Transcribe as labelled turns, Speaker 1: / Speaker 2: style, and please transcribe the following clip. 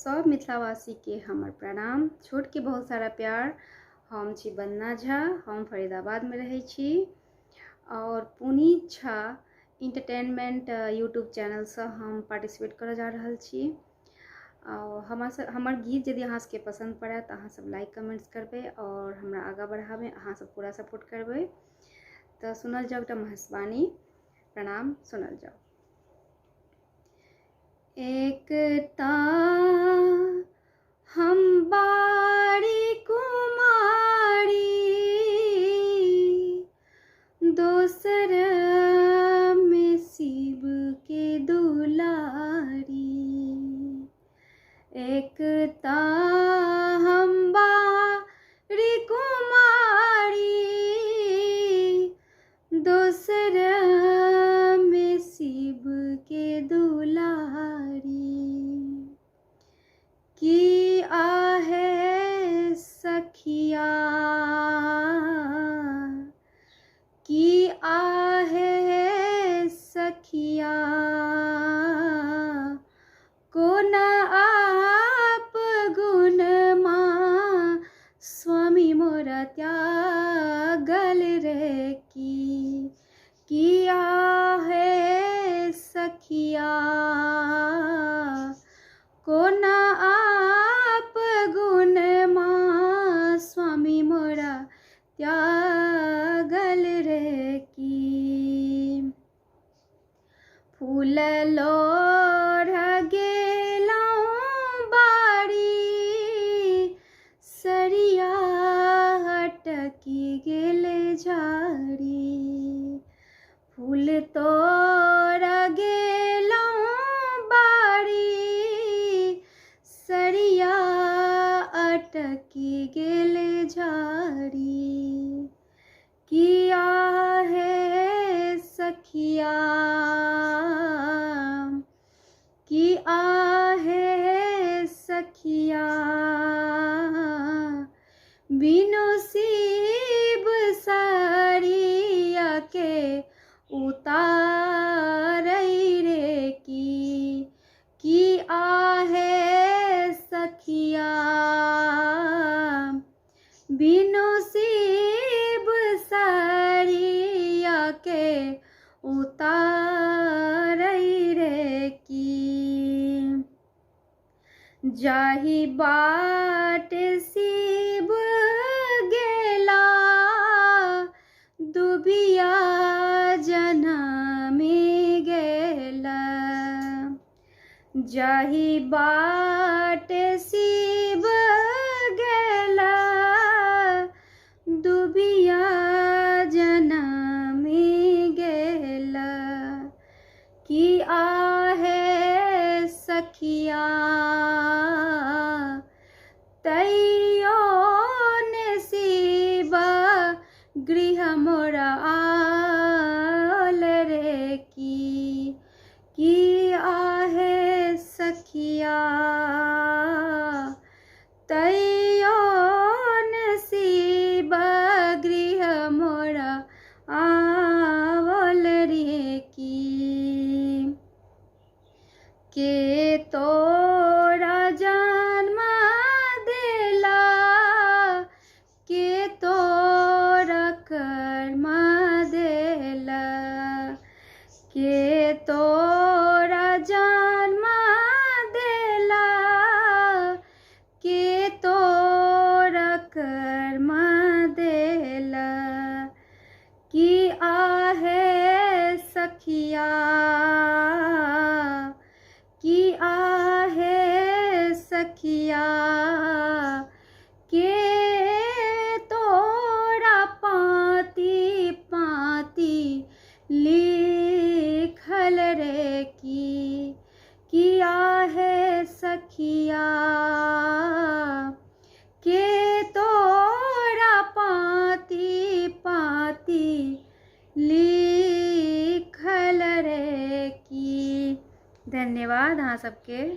Speaker 1: सब मिथिलावासीके हमर प्रणाम, छोटके बहुत सारा प्यार। हम छी वंदना झा, हम फरीदाबादमे रहै छी और पुनीत झा इंटरटेनमेंट यूट्यूब चैनलसँ हम पार्टिसिपेट करऽ जा रहल छी। और हमर गीत यदि अहाँ सबके पसन्द पड़ै तऽ अहाँ सब लाइक कमेंट्स करबै और हमरा आगाँ बढ़ाबै, अहाँ सब पूरा सपोर्ट करबै। तऽ सुनल जाउ एकटा महेशवाणी। प्रणाम, सुनल जाउ। एकता हम बारी कुमारी, दोसर में शिव के दुलारी। एकता हम बारी कुमारी, दोसर में शिव के दुलारी। की आहे सखिया, की आहे सखिया, कोना आप गुण माँ स्वामी मोरा त्यागल रे। की किया है सखिया, कोना आप गुण माँ स्वामी मोरा त्यागल रे। की फूल लोढ़ गेलहुँ बाड़ी, सरिया अटकि गेल झाड़ी। फूल तोड़ गेलहुँ बाड़ी, सरिया अटकि गेल झाड़ी। किया है सखिया, किया है सखिया, बिनु शिव सरिया के उतारै रे। की किया है सखिया, बिनु शिव सरिया के उतारै रे। की जाहि बाट शिव गेला, दुबिया जनमे गेला। जाहि बाट शिव गेला, दुबिया जनमे गेला। की आहे सखिया, तैयो ने शिव गृह मोरा आल रे। की आहे सखिया, तैयो ने शिव गृह मोरा आवल रे। की के तोरा जन्म देला, के तोरा कर्म देला, के तोरा जन्म देला, के तोरा कर्म देला। की आहे सखिया, की आहे सखिया, के तोरा पाती पाती लिखल रे। की किया है सखिया, के तोरा पाती पाती लिखल रे। की धन्यवाद अहाँ सबके।